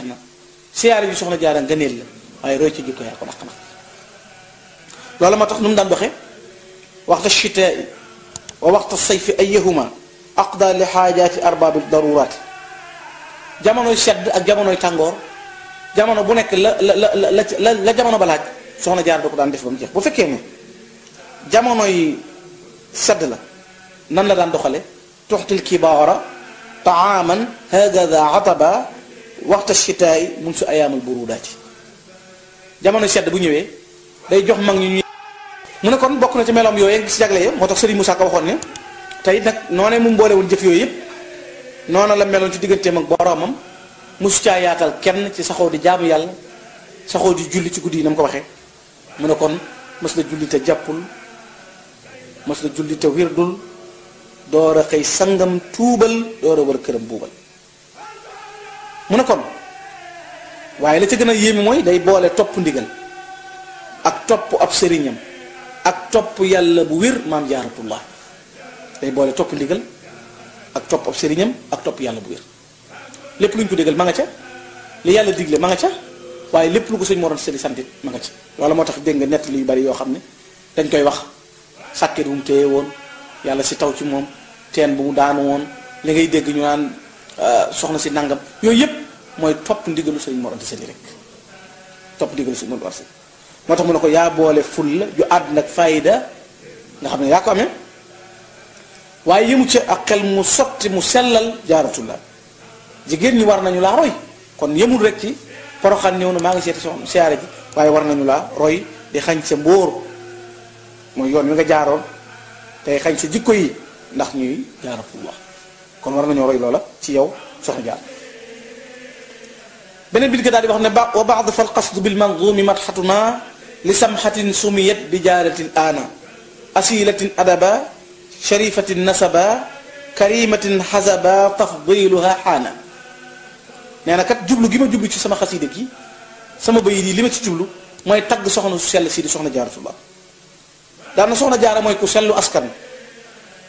na siyaare bi soxna jaara ngëneel la waaye roy ci jikko yaa ko dàq nag loolu moo tax nu mu daan doxe waxta chitaa wa waxta sayfi ayyahuma aqda li xaajaati arbaabi daruraati jamonoy sedd ak jamonoy tàngoor jamono bu nekk la jamono ba laaj soxna jaar da ko daan def ba mu jeex bu fekkee ne jamonoy sedd la nan la daan doxale tuxtil kibaara taaman hagada ataba waxta chitaay mun su ayaamal burudaati jamonoy sedd bu ñëwee day jox mag ñu mu ne kon bokk na ci meloom yooyu gis jagle ya moo tax Serigne Moussa Ka waxoon ne tey nag noonee mu boole woon jëf yooyu yëpp noona la meloon ci digganteem ak boromam mosu caa yaatal kenn ci saxoo di jaamu yàlla saxoo di julli ci guddi yi na mu ko waxee mu ne kon mës la julli te jàppul mës la julli te wirdul door a xëy sangam tuubal door a war këram buubal mu ne kon waaye la ca gën a yéeme mooy day boole topp ndigal ak topp ab sëriñam ak topp yàlla bu wér maam jaaratullah day boole topp ndigal ak topp ab sëriñam ak topp yàlla bu wér lépp lu ñu ko déggal ma nga ca li yàlla digle ma nga ca waaye lépp lu ko sëñ Mor Anta Sali santit ma nga ca loolu moo tax dégg nga nett yu bari yoo xam ne dañ koy wax sàkket bu mu téye woon yàlla si taw ci moom teen bu mu daanu woon li ngay dégg ñu naan soxna si nangam yooyu yëpp mooy topp ndigalu sëñ Mor Anta Sali rek topp ndigalu sëñ Mor Anta Sali moo tax mu ne ko yaa boole fulla ju àdd nag fayda nga xam ne yaa ko amee waaye yëmu ca ak xel mu sotti mu sellal jaaratullah jigéen ñi war nañu laa roy kon yëmul rek ci poroxaan ñëw na maa ngi seeti soxna siyaare ji waaye war nañu laa roy di xañ sa mbóor mooy yoon wi nga jaaroon tey xañ sa jikko yi ndax ñuy jaaratullah kon war nañoo roy loola ci yow soxna jaar beneen bi daal di wax ne wa baad fal qasdu bil manzumi madxatuna li samxatin sumiyat bi jaaratin ana asilatin adaba sharifatin nasaba karimatin xasaba tafdiluha xaana nee na kat jublu gi ma jublu ci sama xasida gi sama bayit yi li ma ci jublu mooy tagg soxna su sell si di soxna jaaratullah daana soxna jaara mooy ku sellu askan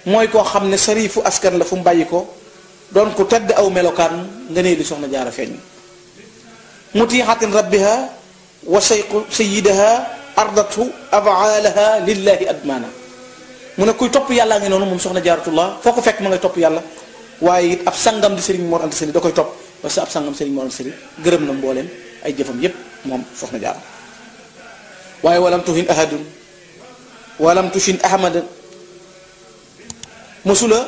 mooy koo xam ne sarifu askan la fu mu bàyyi ko doon ku tedd aw melokaan nga nee li soxna jaara feeñ mutiixatin rabbiha wa sayyidaha ardatu afaalaha lillahi admana mu ne kuy topp yàllaa ngi noonu moom soxna jaaratullah foo ko fekk ma ngay topp yàlla waaye it ab sangam di Serigne Mor Anta Sali da koy topp parce que ab sangam Serigne Mor Anta Sali gërëm na mbooleem ay jëfam yépp moom soxna jaara waaye walam tuhin ahadun walam tushin ahmadan mësula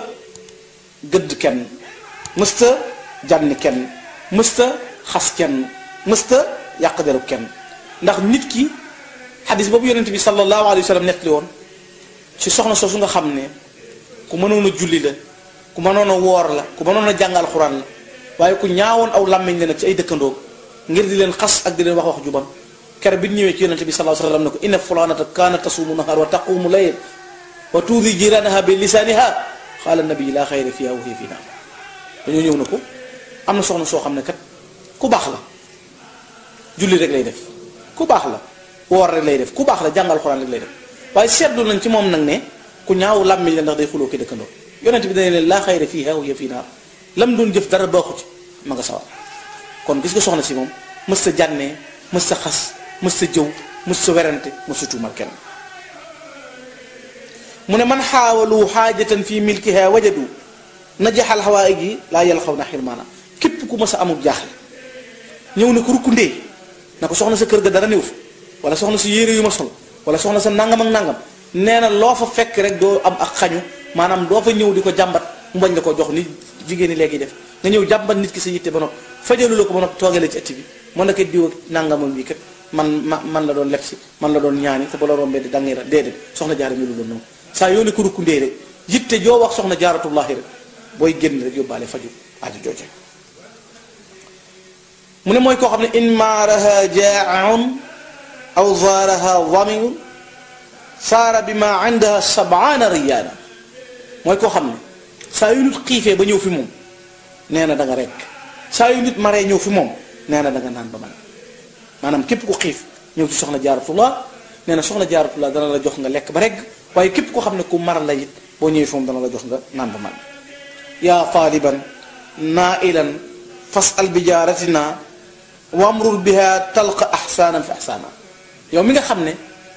gëdd kenn mësta jànni kenn mësta xas kenn mësta yàq deru kenn ndax nit ki xadis boobu yonent bi sallallahu alayhi wa sallam nettali woon ci soxna soosu nga xam ne ku mënoon a julli la ku mënoon a woor la ku mënoon a jàngal xuraan la waaye ku ñaawoon aw làmmiñ la nag ci ay dëkkandoo ngir di leen xas ak di leen wax wax ju bon kere bi ñëwee ci yonent bi sallallahu alayhi wa sallam ne ko inna fulanata kaanat tasuumu nahar wa taqumu layl wa tuudi jiranaha bi lisaaniha qaala nabi laa xayra fiha wa hiya fiina dañoo ñëw na ko am na soxna soo xam ne kat ku baax la julli rek lay def ku baax la woor rek lay def ku baax la jàngal xuraan rek lay def waaye seetlu nañ ci moom nag ne ku ñaaw làmmiñ la ndax day xuloo ki dëkkandoo yonent bi dañu leen laa xayra fiha wa hiya fiina lam doon jëf dara baaxu ci ma nga sawar kon gis nga soxna si moom mës sa jànnee mës sa xas mës sa jëw mës sa werante mës sa tuumal kenn mu ne man xaawalu xaajatan fi milkiha wajadu najaxal xawaay gi laa yàlla xaw na xirmaana képp ku mës a amul jaaxle ñëw na ko rukkundee na ko soxna sa kër ga dara néew fa wala soxna sa yére yu ma sol wala soxna sa nangam ak nangam nee na loo fa fekk rek doo am ak xañu maanaam doo fa ñëw di ko jàmbat mu bañ la ko jox ni jigéen ñi léegi def nga ñëw jàmbat nit ki sa yitte ba noppi fajalu la ko ba noppi toogale ci ëtt bi mën na ko diw ak nangamam bi kat man la doon leb si man la doon ñaani te ba la rombee di dangira déedéet soxna jaara mi lu doon noonu saa yoo ne ko rukkundee rek yitte joo wax soxna jaaratullahi rek booy génn rek yóbbaale faju aju jooje mu ne mooy koo xam ne in maaraha jaaun aw zaaraha damiun saara bi ma indaha sabaana riyaana mooy koo xam ne saa yu nit xiifee ba ñëw fi moom nee na da nga rekk saa yu nit maree ñëw fi moom nee na da nga naan ba man maanaam képp ku xiif ñëw ci soxna jaaratullah nee na soxna jaaratullah dana la jox nga lekk ba regg waaye képp koo xam ne ku mar la it boo ñëwee fi moom dana la jox nga naan ba man yaa taaliban naailan fasal bi jaaratina wamrul biha talqa ahsanan fa ahsana yow mi nga xam ne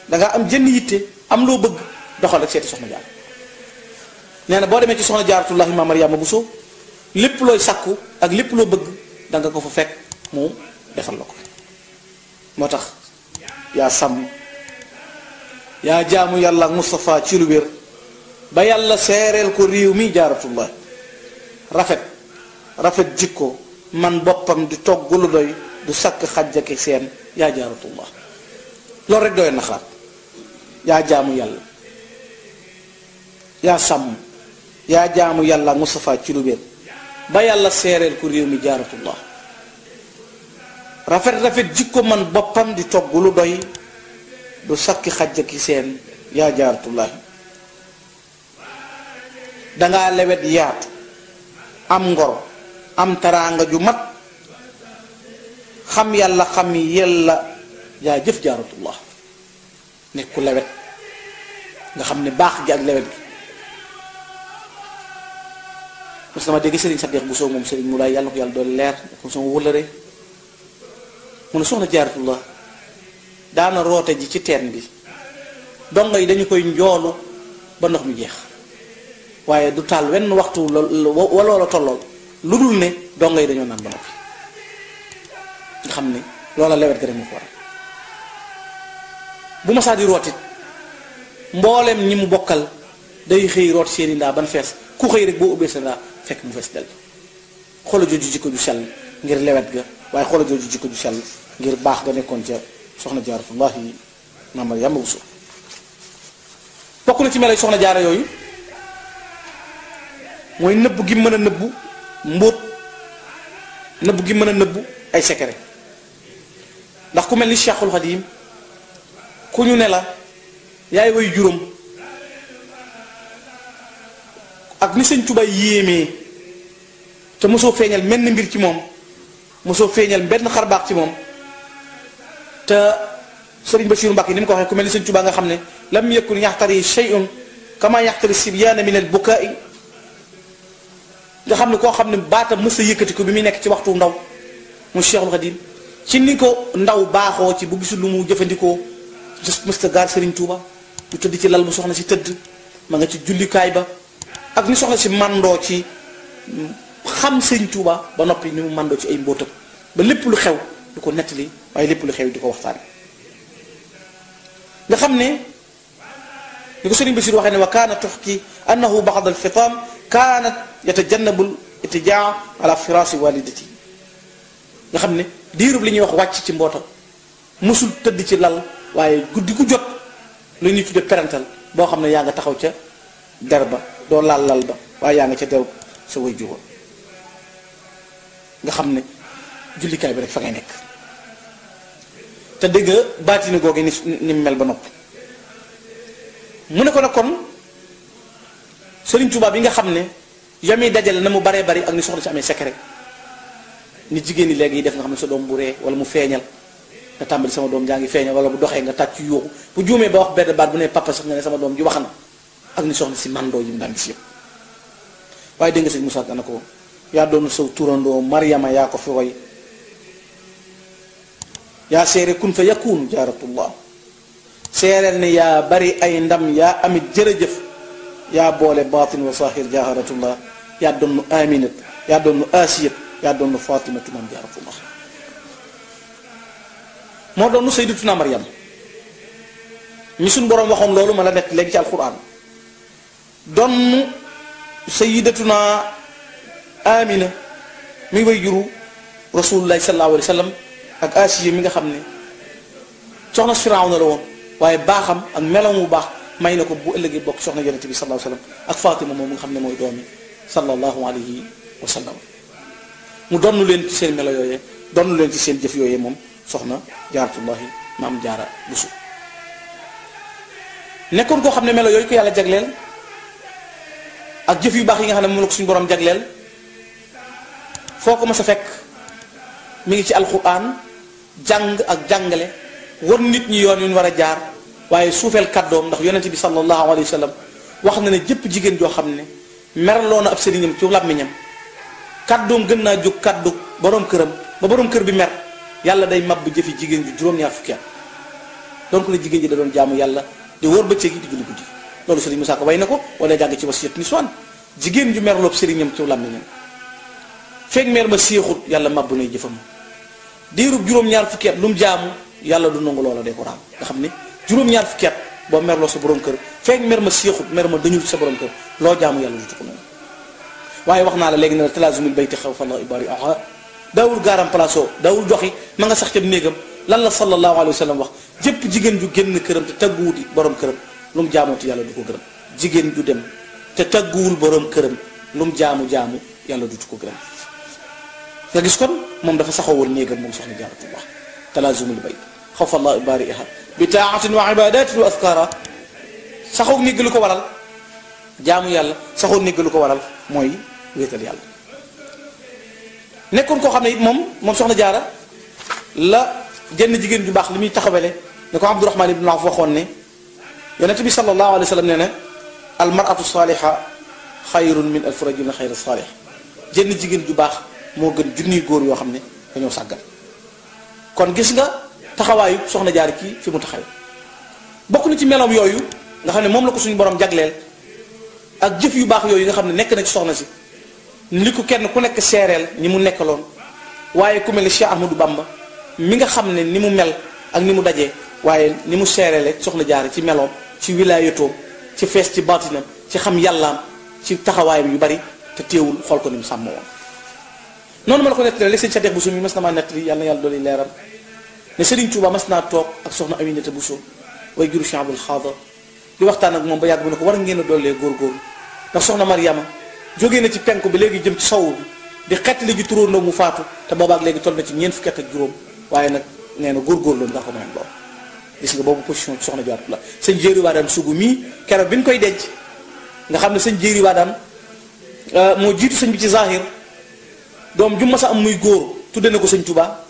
dangaa am jënn yitte am loo bëgg doxal rek seeti soxna jaar nee na boo demee ci soxna jaaratullahi ma Mariama Bousso lépp looy sakku ak lépp loo bëgg da nga ko fa fekk mu defal la ko moo tax yaa sàmm yaa jaamu yàlla ak Moustapha ci lu wér ba yàlla seereel ko réew mi jaaratullah rafet jikko man boppam di togg lu doy du sakk xajjaki seen yaa jaaratullah loolu rek doy na xalaat yaa jaamu yàlla yaa sàmm yaa jaamu yàlla ak Moustapha ci lu wér ba yàlla seereel ko réew mi jaaratullah rafet jikko man boppam di togg lu doy du sakki xajjaki seen yaa jaaratullahi dangaa lewet yaatu am ngor am taraanga ju mat xam yàlla xam yàlla yaa jëf jaaratullah nekk ku lewet nga xam ne baax gi ak lewet gi mos na ma dégg Serigne Sadikh Bousso moom Serigne Moulay yàlla na ko yàlla doon leer comme sama wëllëre mu ne soxna jaaratullah daana roote ji ci teen bi dongo yi dañu koy njoolu ba ndox mi jeex waaye du taal wenn waxtu waloola tollool lu dul ne dongo yi dañoo naan ba noppi nga xam ne loola lewet ga rek mu ko waral bu ma saa di rootit mboolem ñi mu bokkal day xëy root seeni ndaa ban fees ku xëy rek boo ubbee sa ndaa fekk mu fees del xoola jooju jikko ju sell ngir lewet ga waaye xoola jooju jikko ju sell ngir baax ga nekkoon ca soxna jaaratullahi maam Mariama Bousso bokk na ci melay soxna jaara yooyu mooy nëbb gi mën a nëbbu mbóot nëbb gi mën a nëbbu ay secret ndax ku mel ni Cheikhul Khadim ku ñu ne la yaay way juróom ak ni Sëñ Tuubaa yéemee te mosoo feeñal menn mbir ci moom mosoo feeñal benn xarbaax ci moom te Sëriñ Basiiru Mbàkke ni mu ko waxee ku mel ni Sëñ Tuubaa nga xam ne lam yakun yaxtari shay'un kama yaxtari sibyaana min al bukaa'i nga xam ne koo xam ne baatam mës a yëkkati ko bi muy nekk ci waxtu ndaw mu Cheikhul Khadim ci ni ko ndaw baaxoo ci bu gisul lu mu jëfandikoo mës a gaar Sëriñ Tuubaa du tëdd ci lal bu soxna si tëdd ma nga ci jullikaay ba ak ni soxna si mandoo ci xam Sëriñ Tuubaa ba noppi ni mu mandoo ci ay mbóotam ba lépp lu xew du ko nettali waaye lépp lu xew di ko waxtaane nga xam ne ni ko Sëriñ Basiir waxee ne wa kaana tuxki annahu baxda alfitaam kaanat yatajannabu itijaa ala firaasi walidati nga xam ne diirub li ñuy wax wàcc ci mbootam musul tëdd ci lal waaye guddi gu jot lu ñuy tudde parental boo xam ne yaa nga taxaw ca der ba doo laal lal ba waaye yaa nga ca deru sa way juróom nga xam ne jullikaay bi rek fa ngay nekk te dëgg baatini googu ni mel ba noppi mu ne ko nag kon Sëriñ Tuubaa bi nga xam ne yami dajale na mu baree bari ak ni soxna si amee secret ni jigéen ñi léegi yi def nga xam ne sa doom bu ree wala mu feeñal nga tàmbali sama doom jaa ngi feeñal wala bu doxee nga tàcc yuuxu bu juumee ba wax benn baat bu ne papa sax nga ne sama doom ji wax na ak ni soxna si mandoo yi mu daan gis yëpp waaye dégg nga sëñ Moussa dana ko yaa doonu saw turandoo Mariama yaa ko fi woy yaa seere kun fa yakunu jaaratullah seereel ne yaa bari ay ndam yaa amit jërëjëf yaa boole baatin wa sahir jaaratullah yaa doonu aminat yaa doonu asiyat yaa doonu fatimatu man jaaratullah moo doonu sayyidatuna Maryam mi suñ boroom waxoon loolu ma la nekk léegi ci alquran doonu sayyidatuna amina mi way juru rasulullahi sallallahu alayhi wa sallam ak asiya mi nga xam ne soxna Firawna la woon waaye baaxam ak melam bu baax may na ko bu ëllëgee bokk soxna yonent bi sallallahu alayhi wa sallam ak Fatima moom nga xam ne mooy doomi sallallahu alayhi wa sallam mu donnu leen ci seen melo yooyee donnu leen ci seen jëf yooyee moom soxna jaaratullahi maam jaara Buso nekkoon koo xam ne melo yooyu ko yàlla jagleel ak jëf yu baax yi nga xam ne moom la ko suñu borom jagleel foo ko mas a fekk mi ngi ci alquran jàng ak jàngale war nit ñi yoon yu ñu war a jaar waaye suufeel kàddoom ndax yonente bi sallallahu alayhi wa sallam wax na ne jëpp jigéen joo xam ne merloo na ab sëriñam ci làmmiñam kàddoom gën naa jóg kàddu borom këram ba borom kër bi mer yàlla day mab jëfi jigéen ju juróom-ñaar fukki at donc la jigéen ji da doon jaamu yàlla di wóor bëccëg yi di julli guddi loolu Sëriñ Musaa Ka way na ko wala jàng ci wasiyat niswaan jigéen ju merloob sëriñam ci làmmiñam feeg meer ma séexut yàlla mabbu nay jëfam diirub juróom-ñaar fukki at lu mu jaamu yàlla du nangu loola day ko raam nga xam ne juróom-ñaar fukki at boo merloo sa borom kër feeg mer ma séexut mer ma dañul sa borom kër loo jaamu yàlla du ko noonu waaye wax naa la léegi ne la talaasumul bayti xaw fa la ibari aha daawul gaaram placeo daawul joxi ma nga sax ca néegam lan la sallallahu alayhi wa sallam wax jëpp jigéen ju génn këram te tagguwuti borom këram lu mu jaamooti yàlla du ko gërëm jigéen ju dem te tagguwul borom këram lu mu jaamu yàlla du ko gërëm nga gis kon moom dafa saxawul néegam moom soxna Jaaratullah talaazumul bayt xawfa Allah ibariha bi taatin wa ibadatin wa askara saxaw néeg lu ko waral jaamu yàlla saxaw néeg lu ko waral mooy wéetal yàlla nekkoon koo xam ne it moom soxna Jaara la jenn jigéen ju baax li muy taxawele ne ko Abdurahman ibn Awf waxoon ne yonent bi sallallahu alayhi wa sallam nee na al mar'atu saaliha xayrun min alfi rajulin xayra saalih jenn jigéen ju baax moo gën junniy góor yoo xam ne dañoo sàggal kon gis nga taxawaayu soxna Jaara kii fi mu taxaw bokk na ci meloom yooyu nga xam ne moom la ko suñu borom jagleel ak jëf yu baax yooyu nga xam ne nekk na ci soxna si li ko kenn ku nekk seereel ñi mu nekkaloon waaye ku mel ne Cheikh Ahmadou Bamba mi nga xam ne ni mu mel ak ni mu dajee waaye ni mu seereele soxna Jaara ci meloom ci wilaayatoom ci fees ci baatinam ci xam yàllaam ci taxawaayam yu bari te teewul xool ko ni mu sàmm woon noonu ma la ko nettali léegi sëñ Sadex Bousso mi mas na maa nettali yàlla na yàlla dooli leeram ne Serigne Touba mas naa toog ak soxna Aminata Bousso way juru Cheikh Abdoul Khadr di waxtaan ak moom ba yàgg mu ne ko war ngeen a doolee góorgóorlu ndax soxna Mariama jógee na ci penku bi léegi jëm ci sowu bi di xettali ji turóondoo mu faatu te boobaak léegi toll na ci ñeent fukki at ak juróom waaye nag nee na góorgóorlu nga ko mën lool gis nga boobu position ci soxna Jaaratullaah sëñ Jéeri Waadaan sugu mii keroog bi ñu koy denc nga xam ne sëñ Jéeri Waadaan moo jiitu sëñ bi ci zahir doom ju ma sa am muy góor tudde na ko sëñ Touba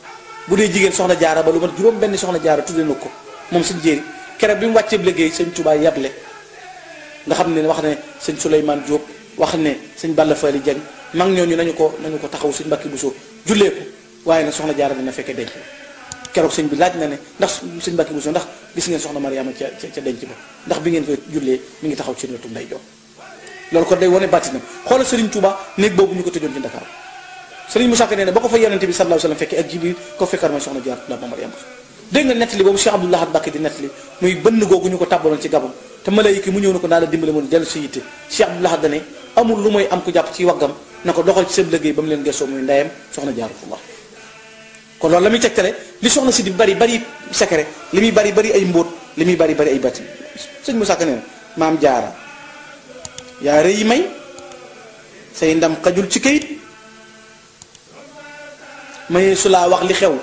bu dee jigéen soxna Jaara ba lu mat juróom benn soxna Jaara tudde na ko moom sëñ Jéeri keroog bi mu wàccee liggéey sëñ Touba yable nga xam ne wax ne sëñ Souleymane Diop wax ne sëñ Balla Fally Dieng mag ñooñu nañu ko taxaw sëñ Mbàkke Bousso jullee ko waaye nag soxna Jaara dina fekkee denc keroog sëñ bi laaj na ne ndax sëñ Mbàkke Bousso ndax gis ngeen soxna Mariama ca denc ba ndax bi ngeen koy jullee mi ngi taxaw ci wetu ndeyjoor loolu ko day wane bàttinam xoolal Serigne Touba néeg boobu ñu ko tëjoon ci Dakar Serigne Moussa Ka nee na ba ko fa yonente bi sallallahu alayhi wasallam fekkee ak Jibril ko fekkar mooy soxna Jaaratullaah ba Mariama dégg nga nettali boobu Cheikh Abdoul Ahad Mbacké di nettali muy bënn googu ñu ko tàbbaloon ci Gabon te malaayika mu ñëw na ko naa la dimbale moon dellu sa yitte Cheikh Abdoul Ahad dane amul lu mooy am ko jàpp ci waggam na ko doxal ci seen liggéey ba mu leen gëstoo muy ndeyam soxna Jaaratullaah kon loolu la muy tegtale li soxna si di bari secret li muy bari ay mbóot li muy bari ay batti sëñ Moussa Ka nee na maam Jaara yaa rëy may say ndam xajul ci kayit may su laa wax li xew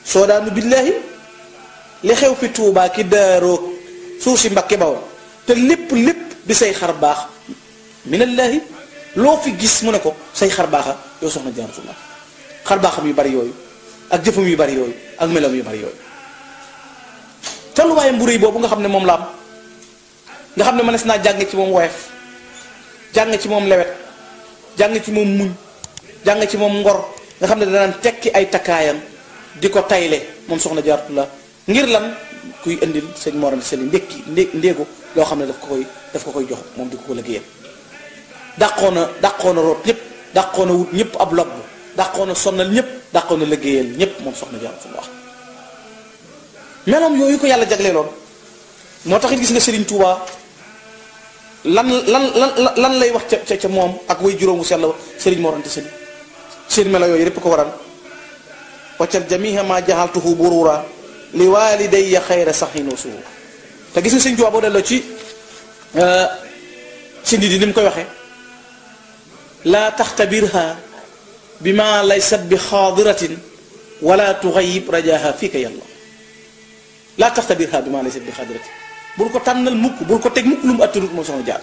soo daanu billaahi li xew fi Tuubaa ki daaroog suuf si Mbakke Bawol te lépp di say xar baax minallaahi loo fi gis mu ne ko say xar baaxa yow soxna Jaaratullaah xar baaxam yu bari yooyu ak jëfam yu bari yooyu ak melam yu bari yooyu tolluwaayam bu rëy boobu nga xam ne moom la am nga xam ne mënees naa jàng ci moom woyof jàng ci moom lewet jàng ci moom muñ jàng ci moom ngor nga xam ne danaan tekki ay takkaayam di ko tayle moom soxna Jaaratullaah ngir lan kuy indil sëñ Mor Anta Sali ndéegu loo xam ne daf ko koy jox moom di ko liggéeyal dàqoona root ñëpp dàqoona wut ñëpp ab lobb dàqoona sonnal ñëpp dàqoona liggéeyal ñëpp moom soxna Jaaratullaah meloom yooyu ko yàlla jagleeloon moo tax it gis nga Serigne Touba lan lay wax ca moom ak way juróomu sell Serigne Mor Anta Sali seen melo yooyu répp ko waral waccal jamiha ma jaxaltuhu burura li walidayya xayra saxin wa suhur te gis nga Serigne Touba boo delloo ci sindi di ni mu koy waxee laa taxtabirha bi ma laysat bi xaadiratin wala tuxayib rajaha fiika yàlla laa taxtabirha bi ma laysat bi xaadiratin bul ko tànnal mukk bul ko teg mukk lu mu attanut moom soxna Jaar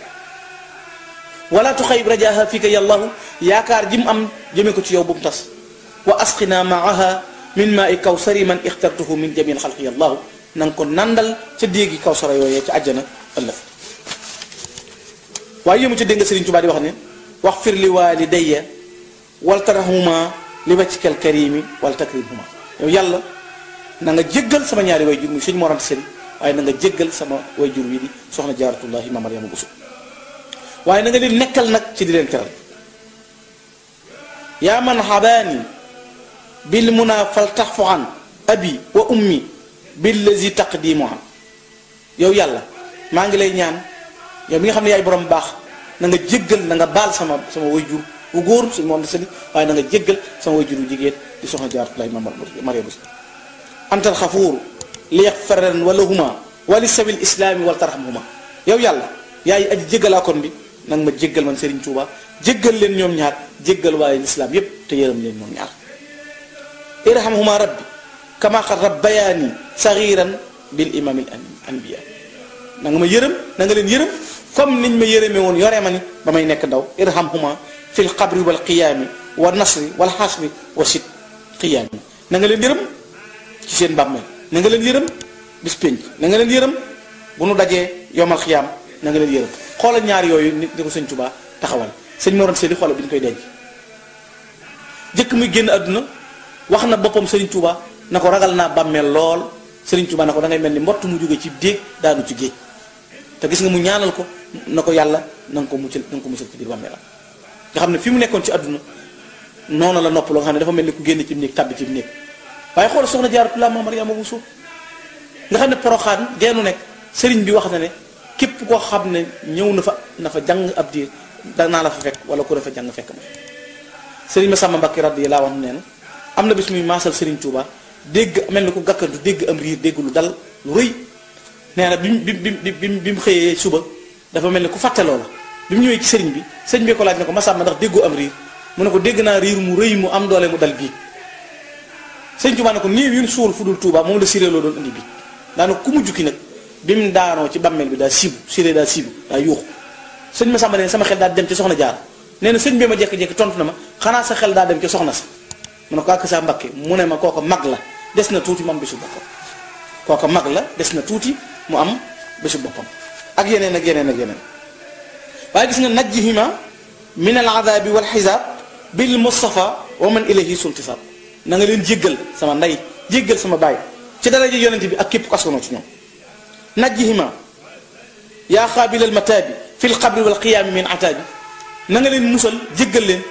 wala tuxayib rajaha fiika yàllahu yaakaar ji mu am jëme ko ci yow bu mu tas wa asqina maaha min maa i kawsari man ixtartuhu min jamil xalqi yàllahu na nga ko nandal ca déegi kawsara yooyee ca àjjana ëllëg waaye yému ca dégg nga Serigne Touba di wax ne wax fir li walidayya wal tarahuma li wajhikal karimi wal takrimhuma yow yàlla na nga jéggal sama ñaari way jur muy sëñ Mor Anta Sali waaye na nga jéggal sama way jur wi di soxna Jaaratullahi Maam Mariama Bousso waaye na nga leen nekkal nag ci di leen teral yaa man habaani bil muna fal taxfu an abi wa ummi billazi taqdimu an yow yàlla maa ngi lay ñaan yow mi nga xam ne yaay borom baax na nga jéggal na nga baal sama way jur bu góor sëñ Mor Anta Sali waaye na nga jéggal sama way jur bu jigéen di soxna Jaaratullahi Maam Mariama Bousso antal xafuur li yaxfaran walahuma wali sabil islaami wal tarhamhuma yow yàlla yaay aji jéggalaakoon bi nag ma jéggal man Serigne Touba jéggal leen ñoom ñaar jéggal waaye lislaam yépp te yërëm leen ñoom ñaar irhamhuma rabbi kama qad rabbayaani sagiran bil imamil anbiya na nga ma yërëm na nga leen yërëm comme niñ ma yërëme woon yoree ma ni ba may nekk ndaw irhamhuma fil qabri wal qiyaami wa nasri wal xasri wa sit qiyaami na nga leen yërëm ci seen bàmmeel na nga leen yërëm bis pénc na nga leen yërëm bu nu dajee yomal xiyaam na nga leen yërëm xoolal ñaar yooyu nit di ko sëñ Touba taxawal sëñ Mor Anta Sali xoolal bi ñu koy denc jëkk muy génn àdduna wax na boppam sëriñ Touba na ko ragal naa bàmmeel lool sëriñ Touba na ko da ngay mel ni mbott mu jóge ci déeg daanu ci géej te gis nga mu ñaanal ko na ko yàlla na nga ko muccal ci biir bàmmeelam nga xam ne fi mu nekkoon ci àdduna noonu la nopp loo nga xam ne dafa mel ni ku génn ci néeg tàbbi ci néeg waaye xoolal soxna Jaaratullahi Maam Mariama Bousso nga xam ne Poroxaan geenu nekk sëriñ bi wax na ne képp koo xam ne ñëw na fa jàng ab diir danaa la fa fekk wala ku ne fa jàng fekk ma sëriñ Masamba Mbakke radiyallaahu anhu nee na am na bis muy maasal sëriñ Touba dégg mel ni ku gàkkantu dégg am riir dégg lu dal lu rëy nee na bi mu xëyee suba dafa mel ni ku fàtte loola bi mu ñëwee ci sëriñ bi sëriñ bi ko laaj ne ko Masamba ndax déggoo am riir mu ne ko dégg naa riir mu rëy mu am doole mu dal bii sëriñ Touba ne ko nii yun suul fu dul Touba moom la siré loo doon indi bii daana ku mu jukki nag bi mu daanoo ci bàmmeel bi daa siibu siré daa siibu daa yuuxu sëñ Masamba ne sama xel daa dem ci soxna Jaar nee na sëñ bi ma jekki-jekki tontu na ma xanaa sa xel daa dem ci soxna sa mu ne ko ak sa Mbakke mu ne ma kooko mag la des na tuuti mu am bésu boppam kooko mag la des na tuuti mu am bésu boppam ak yeneen ak yeneen ak yeneen waaye gis nga najjihima min al adabi wal xisaab bil mustafa wa man ilayhi sultisab na nga leen jéggal sama ndey jéggal sama baay ci daraja yonente bi ak képp ku askanoo ci ñoom najjihima yaa xaabilal mataabi fil qabri wal qiyaami min ataabi na nga leen musal jéggal leen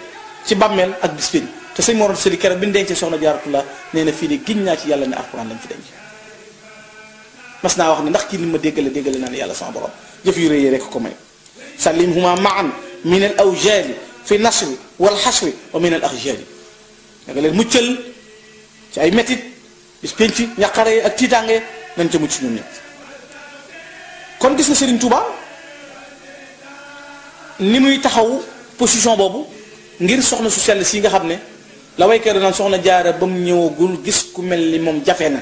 ci bàmmeel ak bis pénc te sëñ Mor Anta Sali keroog bi ñu dencee soxna Jaaratullah nee na fii de giñ naa ci yàlla ne alquran lañ fi denc mas naa wax ne ndax kii ni ma déggale naa ne yàlla sama borom jëf yu rëy rek ko may sallimhuma maan min al awjaali fi nasri wal xasri wa min al axjaali da nga leen muccal ci ay métit bis pénc ñaqare ak tiitaange nañ ca mucc ñun ñëpp kon gis nga Serigne Touba ni muy taxaw position boobu ngir soxna su sell si nga xam ne la waykat naan soxna jaara ba mu ñëwagul gis ku mel ni moom jafe na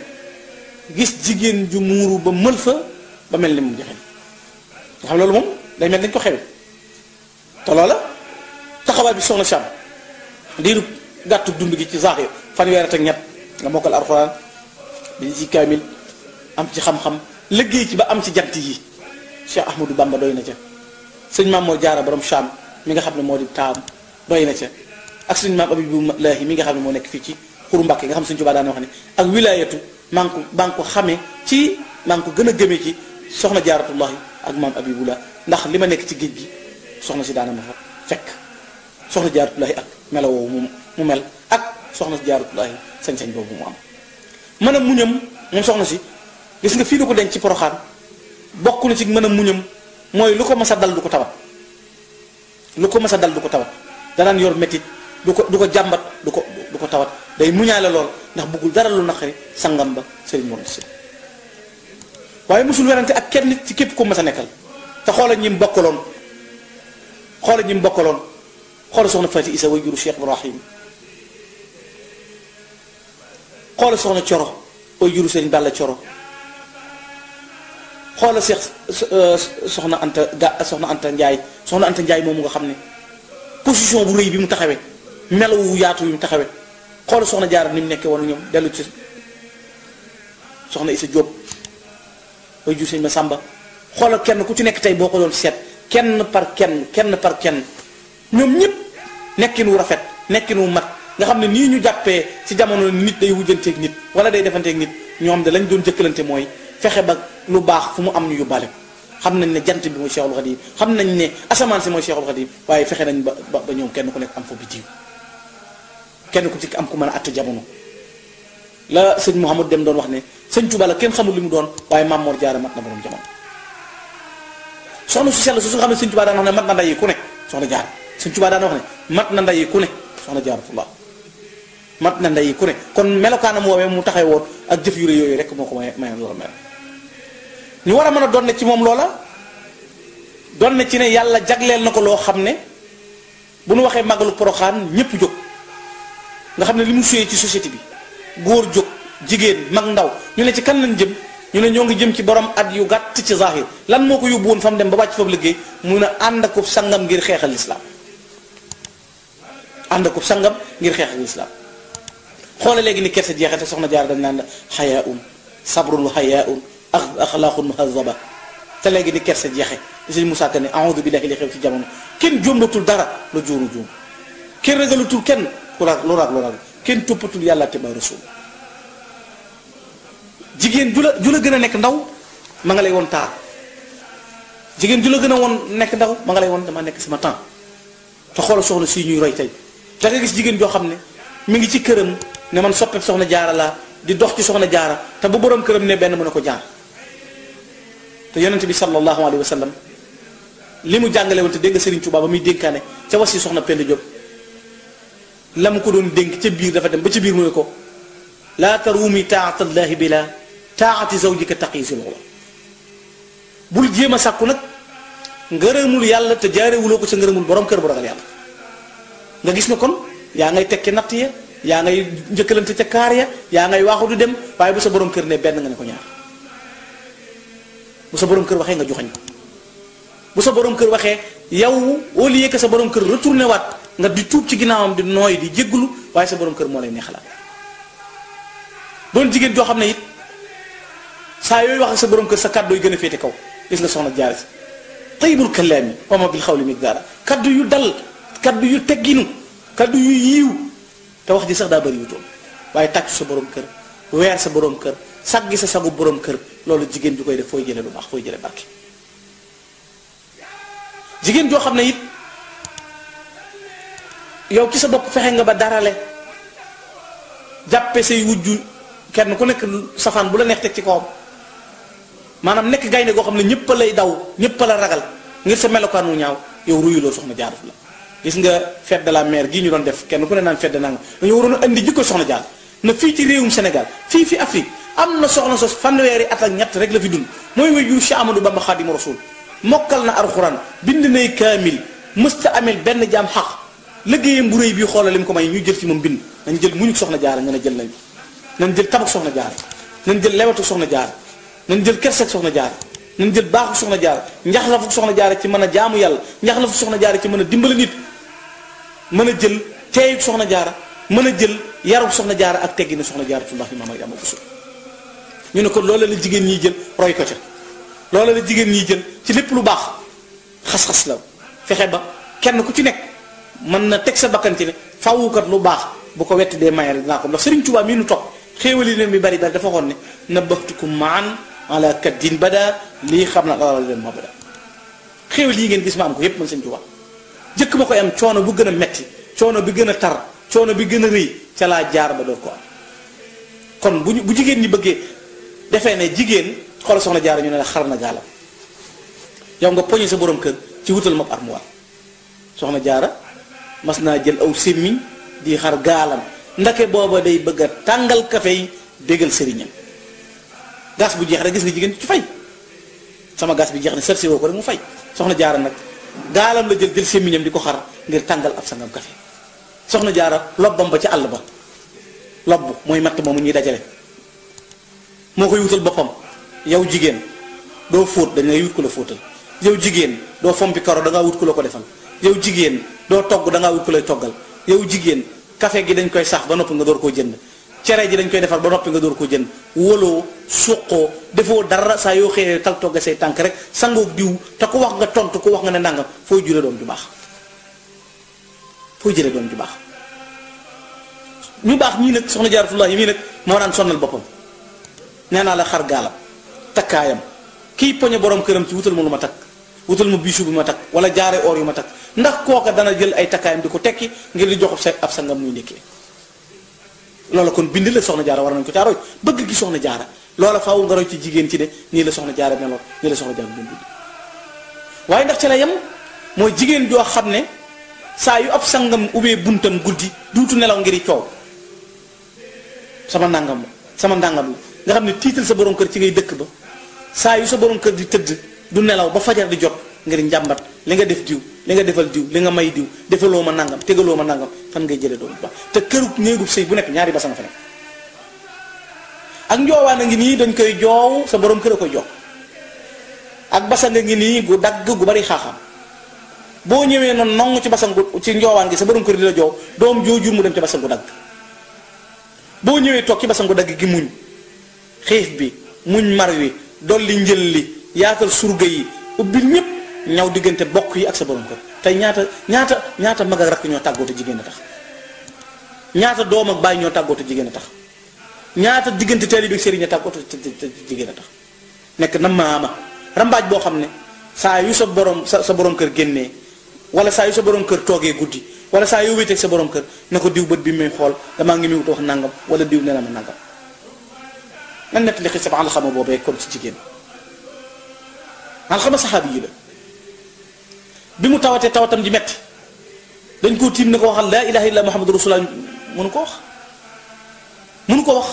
gis jigéen ju muuru ba mël fa ba mel ni moom jafe na nga xam loolu moom day mel dañ ko xewe te loola taxawaay bi soxna Sam diiru gàttu dund gi ci zaaxir fanweer ak ñett nga mokkal alxuraan bi ci kaamil am ci xam-xam liggéey ci ba am ci jant yi Cheikh Ahmadou Bamba doy na ca sëñ Maam Mor Jaara borom Sam mi nga xam ne moo di taam doy na ca ak sëñ Maam Abibulaahi mi nga xam ne moo nekk fii ci xuru Mbàkke nga xam sëñ Tuubaa daana wax ne ak wilaayatu maa ngi ko xamee ci maa ngi ko gën a gëmee ci soxna Jaaratullaahi ak Maam Abibullah ndax li ma nekk ci géej gi soxna si daana ma fa fekk soxna Jaaratullaahi ak melo woowu mu mel ak soxna si Jaaratullaahi sañ-sañ boobu mu am mën a muñam moom soxna si gis nga fii la ko denc ci Poroxaan bokk na ci mën a muñam mooy lu ko mas a dal du ko tawat lu ko mas a dal du ko tawat danaan yor métit du ko jàmbat du ko tawat day muñaale lool ndax bëggul dara lu naqari sangam ba Serigne Mor Anta Sali waaye mosul werante ak kenn nit ci képp ko mas a nekkal te xoola ñi mu bokkaloon xoola soxna Fati Isa way juru Cheikh Ibrahim xoola soxna Coro way juru Serigne Balla Coro xoola Cheikh soxna Anta Njaay moomu nga xam ne position bu rëy bi mu taxawee melawu yaatu bi mu taxawee xoola soxna Jaara ni mu nekkee woon ñoom dellu ci soxna Isa Jóob way jur sëñ Masamba xoolal kenn ku ci nekk tey boo ko doon seet kenn par kenn ñoom ñëpp nekkin wu rafet nekkin wu mat nga xam ne nii ñu jàppee ci jamono nit day wujjanteeg nit wala day defanteeg nit ñoom de lañ doon jëkkalante mooy fexe ba lu baax fu mu am ñu yóbbaale ko xam nañ ne jant bi mooy Cheikhul Khadim xam nañ ne asamaan si mooy Cheikhul Khadim waaye fexe nañ ba ñoom kenn ku nekk am fa bitiw kenn ku ci am ku mën a att jamono la sëñ Mouhamad Dem doon wax ne sëñ Tuubaa la kenn xamul li mu doon waaye Maam Mor Jaara mat na borom jamono soxna su sell su xam ne sëñ Tuubaa daan wax ne mat na nday ku ne soxna Jaara sëñ Tuubaa daan wax ne mat na nday ku ne soxna Jaaratullah mat na nday ku ne kon melokaanam woowee mu taxee woon ak jëf yu rëy yooyu rek moo ko may loola mel ñu war a mën a doon ne ci moom loola doon ne ci ne yàlla jagleel na ko loo xam ne bu nu waxee màggalu Poroxaan ñépp jóg nga xam ne li mu suyee ci société bi góor jóg jigéen mag ndaw ñu ne ci kan lañ jëm ñu ne ñoo ngi jëm ci borom at yu gàtt ci zahir lan moo ko yóbbu woon fa mu dem ba wàcc foofu liggéey mun a ànd akub sangam ngir xeexal lislaam ànd akub sangam ngir xeexal lislaam xoole léegi ni kersa jeexate soxna Jaara dañ naan la xayaun sabrun wa xayaun axlaaqun muhazaba te léegi ni kersa jeexe sëñ Moussa Ka ne a'uudu billahi li xew ci jamono kenn jombatul dara lu juunu juum kenn ragalutul kenn lu raag kenn toppatul yàlla te ba rasul jigéen ju la gën a nekk ndaw ma nga lay woon taar jigéen ju la gën a woon nekk ndaw ma nga lay woon dama nekk sama temps te xoolal soxna si ñuy roy tey da nga gis jigéen joo xam ne mi ngi ci këram ne man soppeeb soxna Jaara laa di dox ci soxna Jaara te bu borom këram ne benn mu ne ko jaar te yonent bi sallallahu alayhi wa sallam li mu jàngale woon te dégg nga Serigne Touba ba muy dénkaane ca wasi soxna Penda Diop la mu ko doon dénk ca biir dafa dem ba ca biir mu ne ko laa taruumi taatallahi bi la taati zawjika taqiisil xula bul jéem a sàkku nag ngërëmul yàlla te jaarewuloo ko sa ngërëmul borom kër bu ragal yàlla nga gis ne kon yaa ngay tekki natt ya yaa ngay njëkkalante ca kaar ya yaa ngay waaxu du dem waaye bu sa borom kër ne benn nga ne ko ñaar bu sa borom kër waxee nga joxañ ko bu sa borom kër waxee yow au lieu que sa borom kër retourné waat nga di tuub ci ginnaawam di nooy di jéggulu waaye sa borom kër moo lay neexalaat doon jigéen joo xam ne it saa yooyu wax ak sa borom kër sa kàddu yi gën a féete kaw gis nga soxna Jaara si tayyibul kalaami wa ma bil xawli miqdaara kaddu yu dal kaddu yu tegginu kaddu yu yiiw te wax ji sax daa bëri yu toon waaye tàccu sa borom kër weer sa borom kër saggi sa sagu borom kër loolu jigéen ju koy def fooy jële lu baax fooy jële barke jigéen joo xam ne it yow ci sa bopp fexe nga ba darale jàppe say wujju kenn ku nekk safaan bu la neex teg ci kawam maanaam nekk gaynde goo xam ne ñëpp lay daw ñëpp la ragal ngir sa melokaan wu ñaaw yow ruyuloo soxna Jaara la gis nga fête de la mère gii ñu doon def kenn ku ne naan fête de nanga dañoo waroon a indi jikko soxna Jaara na fii ci réewum Sénégal fii fi Afrique am na soxna sos fanweeri at ak ñett rek la fi dund mooy wéju Cheikh Amadou Bamba Xaadimu Rasuul mokkal na alxuraan bind nay kaamil mësta amel benn jaam xaq liggéeyam bu réy bii xoolal li mu ko may ñu jël ci moom bind nañ jël muñu soxna Jaara nga ne jël nañ jël tabak soxna Jaara nañ jël lewatu soxna Jaara nañ jël kersak soxna Jaara nañ jël baaxu soxna Jaara njaxlafu soxna Jaara ci mën a jaamu yàlla njaxlafu soxna Jaara ci mën a dimbali nit mën a jël teeyu soxna Jaara mën a jël yarub soxna Jaara ak teggi na soxna Jaaratullahi maam ak Buso ñu ne ko loola la jigéen ñiy jël roy ko ca loola la jigéen ñiy jël ci lépp lu baax xas-xas la fexe ba kenn ku ci nekk mën na teg sa bakkanti ne fawukat lu baax bu ko wetti dee mayal dinaa ko ndax Sëriñ Tuubaa mii nu topp xéewali leen bi bari bari dafa xoon ne nabbahtukum maan ala kaddin bada lii xam na alal leen ma bada xéewal yi ngeen gis ma am ko yépp man Sëriñ Tuubaa jëkk ma koy am coono bu gën a metti coono bi gën a tar coono bi gën a rëy ca laa jaar ba door ko am kon bu jigéen ñi bëggee defee ne jigéen xoolal soxna Jaara ñu ne la xar na gaalam yow nga poñe sa borom kër ci wutal ma armoire soxna Jaara mas naa jël aw sémmiñ di xar gaalam ndake booba day bëgg a tàngal kafe yi bégal sëriñam gas bu jeex rek gis nga jigéen ci fay sama gas bi jeex ne sersi woo ko rek mu fay soxna Jaara nag gaalam la jël sémmiñam di ko xar ngir tàngal ab sangam kafe soxna Jaara lobbam ba ci àll ba lobb mooy matt moomu ñuy dajale moo koy wutal boppam yow jigéen doo fóot dañ lay wut ku la fóotal yow jigéen doo fompi karo da ngaa wut ku la ko defal yow jigéen doo togg da ngaa wut ku lay toggal yow jigéen café gi dañ koy sax ba noppi nga door koo jënd cere ji dañ koy defar ba noppi nga door koo jënd wóoloo suqoo defoo dara saa yoo xëyee tal togga say tànk rek sangoog diw te ku wax nga tontu ku wax nga ne ndàngam fooy jure doom ju baax fooy jële doom ju baax ñu baax ñii nag soxna Jaaratullahi mii nag moo daan sonnal boppam nee naa la xar gaalam takkaayam kii poñe borom këram ci wutal ma lu ma takk wutal ma biisu bi ma takk wala jaare or yu ma takk ndax kooka dana jël ay takkaayam di ko tekki ngir di jox ab sangam muy ndekkee loola kon bind la soxna jaara war nañ ko caa roy bëgg gi soxna jaara loola faaw nga roy ci jigéen ci de nii la soxna jaara meloon nii la soxna jaara doon bind waaye ndax ci la yem mooy jigéen joo xam ne saa yu ab sangam ubbee buntam guddi duutu nelaw ngiri coow sama ndàngam la nga xam ne tiital sa borom kër ci ngay dëkk ba saa yu sa borom kër di tëdd du nelaw ba fajar di jot ngir njàmbat li nga def diw li nga defal diw li nga may diw defaloo ma nangam tegaloo ma nangam fan ngay jëlee doom bu baax te këru néegub sëy bu nekk ñaari basang fa nekk ak njoowaan a ngi nii dañ koy joow sa borom kër a koy joow ak basang a ngi nii gu dagg gu bari xaaxaam boo ñëwee noonu nongu ci basang gu ci njoowaan gi sa borom kër di la joow doom joojur mu dem ci basang gu dagg boo ñëwee toog ci basang gu dagg gi muñ xiif bi muñ mar wi dolli njël li yaatal surga yi ubbil ñëpp ñaw diggante bokk yi ak sa borom kër tey ñaata mag ak rakk ñoo tàggoote jigéen a tax ñaata doom ak bàyyi ñoo tàggoote jigéen a tax ñaata diggante taalibe ak sëriñ a tàggoote jigéen a tax nekk na maama rambaaj boo xam ne saa yu sa borom kër génnee wala saa yu sa borom kër toogee guddi wala saa yu wéeteeg sa borom kër ne ko diw bët bi muy xool damaa ngi muy wut wax nangam wala diw nee na ma nangam nan nekk li xisab alxama boobee kon ci jigéen alxama saxaabi yi la bi mu tawatee tawatam ji metti dañ koo tiim ne ko waxal laa ilaha illa muhammadu rasulullah mënu ko wax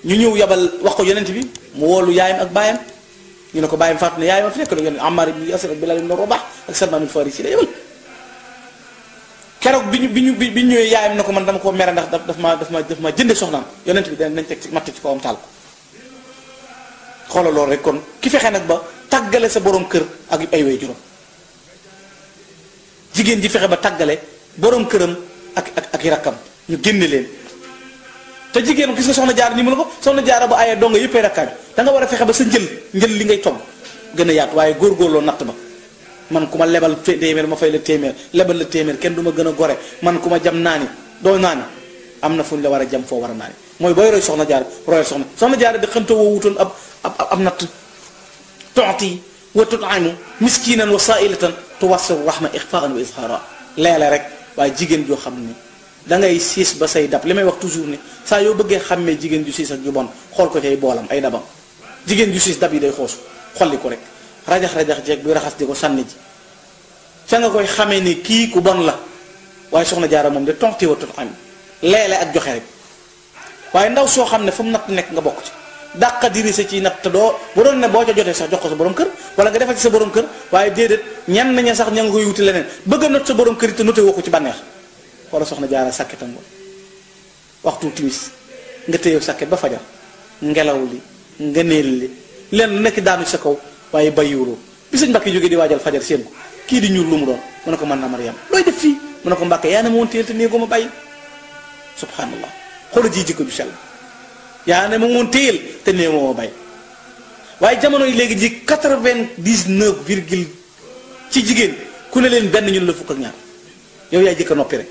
ñu ñëw yabal wax ko yonent bi mu woolu yaayam ak baayam ñu ne ko baayam faatu ne yaayam fi nekk yonent Ammar ibn Yasir ak Bilal ibn Rabah ak Salman al-Farisi la yabal keroog bi ñu ñëwee yaayam ne ko man dama koo mere ndax daf ma jënde soxnaam yonent bi nañ teg ci matt ci kawam taal ko xoolal loolu rek kon ki fexe nag ba tàggale sa borom kër ak ay way juróom jigéen ji fexe ba tàggale borom këram ak i rakkam ñu génne leen te jigéen gis nga soxna jaara ni mu la ko soxna jaara ba ayee donga yëppay rakkaaju da nga war a fexe ba sa njël li ngay togg gën a yaatu waaye góorgóorloo natt ba man ku ma lebal téeméer ma fay la téeméer lebal la téeméer kenn du ma gën a gore man ku ma jam naani doo naani am na fu ñu la war a jam foo war a naani mooy booy roy soxna jaara royal soxna jaara di xëntoo woo wutoon ab natt tooti wa tut'imu miskinan wa sa'ilatan tuwassiru rahma ixfaan wa izhara leele rek waaye jigéen joo xam ne da ngay siis ba say dab li may wax toujours ne saa yoo bëggee xàmmee jigéen ju siis ak ju bon xool ko ci ay boolam ay dabam jigéen ju siis dab yi day xoosu xolli ko rek rajax jeeg buy raxas di ko sànni ji fa nga koy xamee ni kii ku bon la waaye soxna jaara moom de tonti wa tut'imu leele ak joxe rek waaye ndaw soo xam ne fu mu natt nekk nga bokk ci dàqa dirisa ci natt te doo bu doon ne boo ca jotee sax jox ko sa borom kër wala nga defal ci sa borom kër waaye déedéet ñenn ña sax ña nga koy wuti leneen bëgg a not sa borom kër it te noté woo ko ci bànneex wala soxna jaara sàkketam waxtu timis nga téyew sàkket ba fajar ngelaw li nga neel li leen nekk daanu sa kaw waaye bàyyiwuloo bi sëñ Mbàkke jógee di waajal fajar seen ko kii di ñuul lu mu doon mu ne ko man na Mariam looy def fii mu ne ko Mbàkke yaa ne ma woon téyel te néegoo ma bàyyi subhanallah xoola ji jikko ju sell yaa ne ma woon téyel te néegoo ma bàyyi waaye jamono yi léegi ji 99 virgule ci jigéen ku ne leen benn ñun la fukk ak ñaar yow yaay jëkk a noppi rek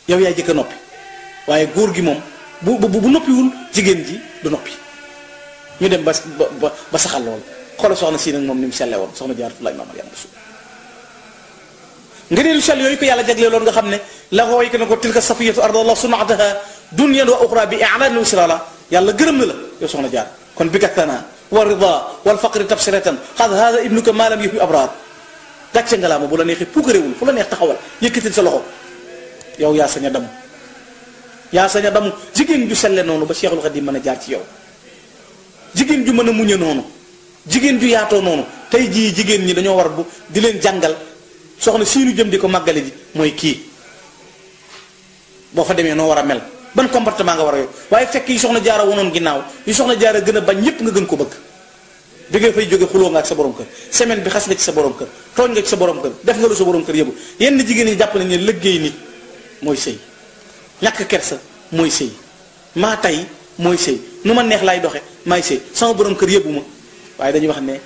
yow yaay jëkk a noppi waaye góor gi moom bu noppiwul jigéen ji du noppi ñu dem ba saxal loolu xoolal soxna si nag moom ni mu selle woon soxna Jaaratullaahi maam Mariama Bousso nga ne lu sell yooyu ko yàlla jagle loolu nga xam ne la ko way ko ne ko tilka safiyatu ardallah sunataha dunyan wa uxra bi i'lan wa sirala yàlla gërëm na la yow soxna jaar kon bi kattana wa rida wal faqri tabsiratan xad hada ibnuka ma lam yuhi abrar gàcce nga laa ma bu la neexee puukaréewul fu la neex taxawal yëkkatil sa loxo yow yaa sañ a damu jigéen ju selle noonu ba Cheikhul Khadim mën a jaar ci yow jigéen ju mën a muñe noonu jigéen ju yaatoo noonu tey jii jigéen ñi dañoo war bu di leen jàngal soxna siinu jëm di ko màggale ji mooy kii boo fa demee noo war a mel ban comportement nga war a yor waaye fekk yi soxna jaara wonoon ginnaaw yi soxna jaara gën a bañ ñépp nga gën ko bëgg bi nga fay jóge xuloo nga ak sa borom kër semaine bi xas nga ci sa borom kër tooñ nga ci sa borom kër def nga lu sa borom kër yëbu yenn jigéen ñi jàpp nañ ne liggéey nit mooy sëy ñàkk kersa mooy sëy maa tay mooy sëy nu ma neex laay doxe maay sëy sama borom kër yëbu ma waaye dañuy wax ne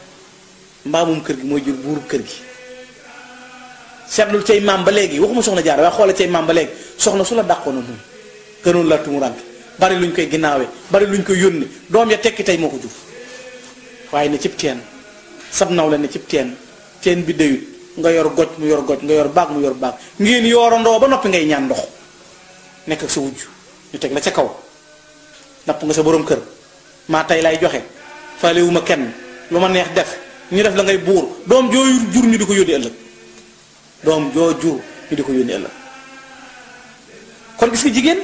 mbaamum kër gi mooy jur buurub kër gi seetlul cay maam ba léegi waxuma soxna jaara waaye xoola cay maam ba léegi soxna su la dàqoona muñ gënoon la tumurante bari luñ koy ginnaawee bari luñ koy yónni doom ya tekki tey moo ko jur waaye ne cib teen sab naw la ne cib teen bi dayut nga yor goj mu yor goj nga yor baag mu yor baag ngeen yoorandoo ba noppi ngay ñaan ndox nekk ak sa wujj ñu teg la ca kaw napp nga sa borom kër maa tey lay joxe faalewuma kenn lu ma neex def ñu def la ngay buur doom joo jur ñu di ko yónni ëllëg doom joo jur ñu di ko yónni ëllëg kon gis nga jigéen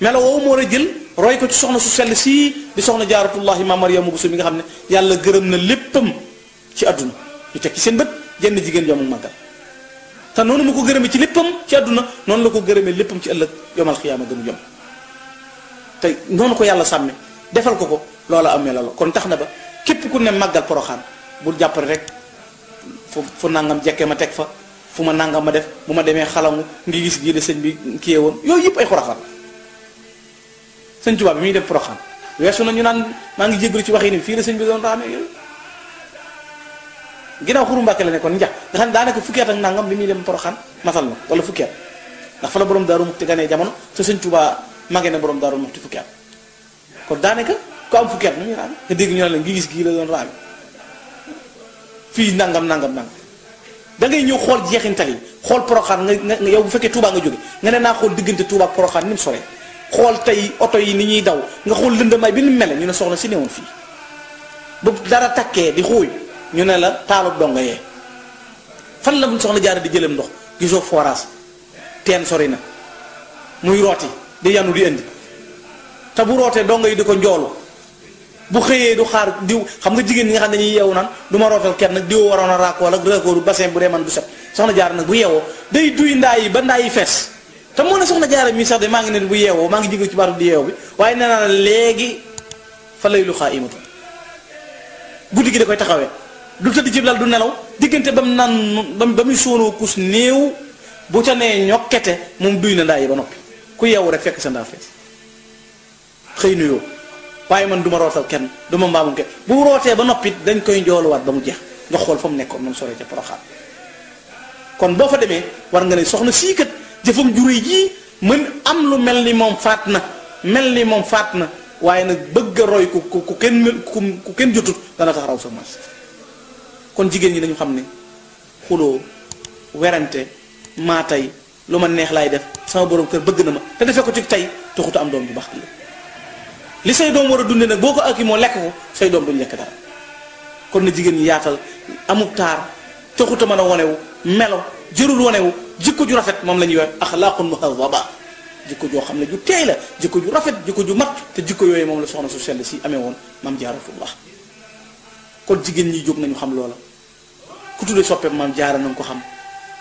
melo woowu moo la jël roy ko ci soxna su sell sii di soxna jaaratullahi ma Maryamu Buso mi nga xam ne yàlla gërëm na léppam ci àdduna ñu teg ci seen bët jenn jigéen joomu màggal te noonu mu ko gërëmee ci léppam ci àdduna noonu la ko gërëmee léppam ci ëllëg yomal xiyaama gëmu jom te noonu ko yàlla sàmme defal ko ko loola am melo la kon tax na ba képp ku ne màggal poroxaan bul jàppale rek fu nangam jekkee ma teg fa fu ma nangam ma def bu ma demee xalamu ngi gis gii de sëñ bi kiyee woon yooyu yëpp ay xuraxaan sëñ Tuubaa bi muy dem poroxaan weesu na ñu naan maa ngi jégalu ci wax yi ni fii la sëñ bi doon raame yooyu ginnaaw Xuru Mbàkke la nekkoon njax nga xam ne daanaka fukki at ak nangam bi muy dem poroxaan matal na wala fukki at ndax fa la borom Daaru Muxti ganee jamono te sëñ Tuubaa magee na borom Daaru Muxti fukki at kon daanaka ku am fukki at nu muy raame nga dégg ñu ne la ngi gis gii la doon raame fii nangam da ngay ñëw xool jeexintal yi xool poroxaan nga yow bu fekkee Touba nga jóge nga ne naa xool diggante Touba ak poroxaan ni mu soree xool tey oto yi ni ñuy daw nga xool lëndamaay bi ni mu mel ñu ne soxna si newoon fii bu dara takkee di xuuy ñu ne la taalub donga yee fan la bu soxna jaara di jëlam ndox gisoo forage teen sori na muy rooti di yanu di indi te bu rootee donga yi di ko njoolu bu xëyee du xaar diw xam nga jigéen ñi nga xam ne dañuy yeewu naan du ma rootal kenn nag diw waroon a raakool ak raakooru bassin bu dee man du set soxna jaara nag bu yeewoo day duy ndaa yi ba ndaa yi fees te moo ne soxna jaara mii sax de maa ngi ne bu yeewoo maa ngi jigéen ci baatu di yeewoo bi waaye nee naa léegi fa lay lu xaa imatu guddi gi da koy taxawee du tëdd ci lal du nelaw diggante ba mu naan ba muy sóonoo kus néew bu ca nee ñokkete moom duy na ndaa yi ba noppi ku yeewu rek fekk sa ndaa fees xëy nuyoo waaye man du ma rootal kenn du ma mbaamum kenn bu rootee ba noppi dañ koy njooluwaat ba mu jeex nga xool fa mu nekkoon moom soree ca poroxaan kon boo fa demee war nga ne soxna sii kat jëfam juré jii mën am lu mel ni moom faat na waaye nag bëgg a roy ku kenn jotut dana tax raw sa mas kon jigéen ñi dañu xam ne xuloo werante maa tey lu ma neex laay def sama borom kër bëgg na ma te defee ko ci tey taxuta am doom bu baax li say doom war a dunde nag boo ko ak moo lekk ko say doom duñ lekk dara kon na jigéen ñi yaatal amub taar taxuta mën a wonewu melo jërul wonewu jikko ju rafet moom la ñuy wax axlaaqun muhadaba jikko joo xam ne ju teey la jikko ju rafet jikko ju mat te jikko yooyu moom la soxna su sell si amee woon maam jaaratullah kon jigéen ñi jóg nañu xam loola ku tuddee soppeem maam jaara na nga ko xam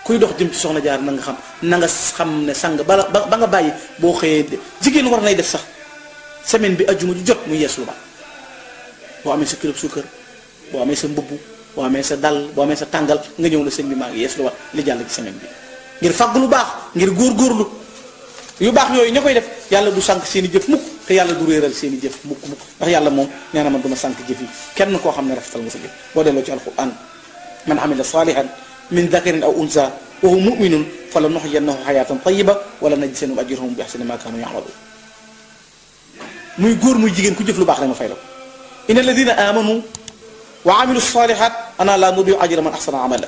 kuy dox jëm ci soxna jaara na nga xam ne sang ba nga bàyyi boo xëyee jigéen war nay def sax semaine bi ajjuma ju jot mu yees lu ba boo amee sa kilo suukar boo amee sa mbubb boo amee sa dal boo amee sa tàngal nga ñëw na sëñ bi maa ngi yees lu ba li jàll ci semaine bi ngir fàgg lu baax ngir góorgóorlu yu baax yooyu ña koy def yàlla du sànq seen i jëf mukk te yàlla du réeral seen i jëf mukk ndax yàlla moom nee na man duma sànq jëf yi kenn koo xam ne rafetal nga sa jëf boo delloo ci alquran man amila salihan min dakarin aw unsa wa huwa muminun fa la nuhyiyannahu hayatan tayyiba wala najziyannahum ajrahum bi ahsani ma kanu ya'malun muy góor muy jigéen ku jëf lu baax rek ma fay la ko inna alladina amanu wa amilu salihat ana la nudiu ajra man ahsana amala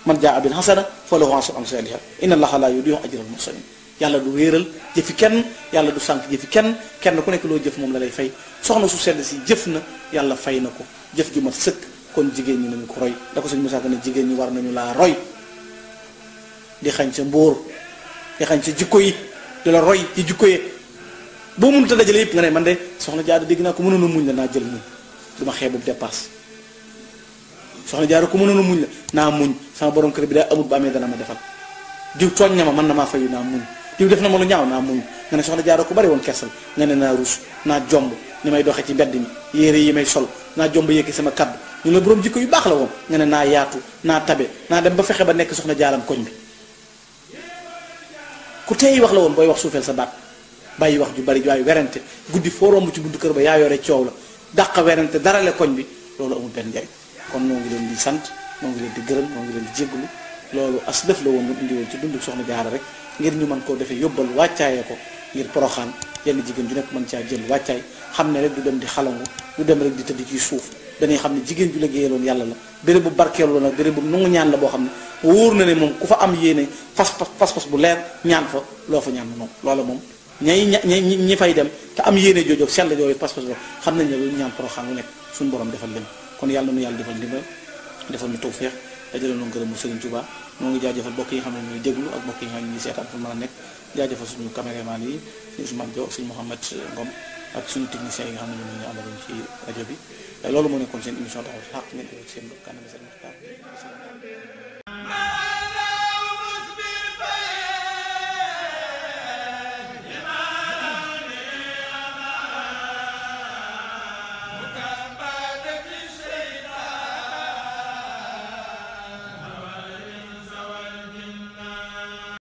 man jaa bil hasana fa lahu ashru amsaliha inna allaha la yudiu ajra al muhsinin yàlla du wéeral jëfi kenn yàlla du sànq jëfi kenn ku nekk loo jëf moom la lay fay soxna su sedd si jëf na yàlla fay na ko jëf ju mat sëkk kon jigéen ñi nañu ko roy da ko sëñ Musaa Ka ne jigéen ñi war nañu laa roy di xañ sa mbóor di xañ sa jikko yi di la roy ci jikko yi boo mënut a dajale yëpp nga ne man de soxna jaara dégg naa ko mënoon a muñ la naa jël muñ du ma xeebu dépasse soxna jaara ko mënoon a muñ la naa muñ sama borom kër bi daa amut ba amee dana ma defal diw tooñ na ma mën na maa fayu naa muñ diw def na ma lu ñaaw naa muñ nga ne soxna jaara ko bari woon kersal nga ne naa ruus naa jomb ni may doxee ci mbedd mi yére yi may sol naa jomb yëkki sama kaddu ñu la borom jikko yu baax la woon nga ne naa yaatu naa tabe naa dem ba fexe ba nekk soxna jaaram koñ bi ku teey wax la woon booy wax suufeel sa baat bàyyi wax ju bari waaye werante guddi foo romb ci buntu kër ba yaa yore coow la dàq werante darale koñ bi loolu amul benn njariñ kon noo ngi leen di sant noo ngi leen di gërëm noo ngi leen di jégglu loolu as lëf la woon mu indi woon ci dundu soxna jaara rek ngir ñu mën koo defee yóbbal wàccaayee ko ngir poroxaan yenn jigéen ju nekk mën caa jël wàccaay xam ne rek du dem di xalangu du dem rek di tëdd ci suuf dañuy xam ne jigéen ju liggéeyaloon yàlla la béréb bu barkeelu la nag béréb bu nangu ñaan la boo xam ne wóor na ne moom ku fa am yéene fas bu leer ñaan fa loo fa ñaan moom loola moom ñi fay dem te am yéene joojoog sell jooju pas-pas la xam nañ ne lu ñaan poroxaan lu nekk suñu borom defal leen kon yàlla nu yàlla defal ndimbal defal nu tawfeex dajale nu ngërëmu Serigne Touba moo ngi jaajëfal mbokk yi xam ne ñuy déglu ak mbokk yi nga xam ne ñuy seetaan fu mën a nekk jaajëfal suñu caméraman yi suñu Ousmane Diop suñu Mouhamed Ngom ak suñu techniciens yi nga xam ne ñoom ñu àndaloon ci rajo bi loolu moo nekkoon seen émission taxaw xaq ngeen ko seen bopp kanam seen waxtaan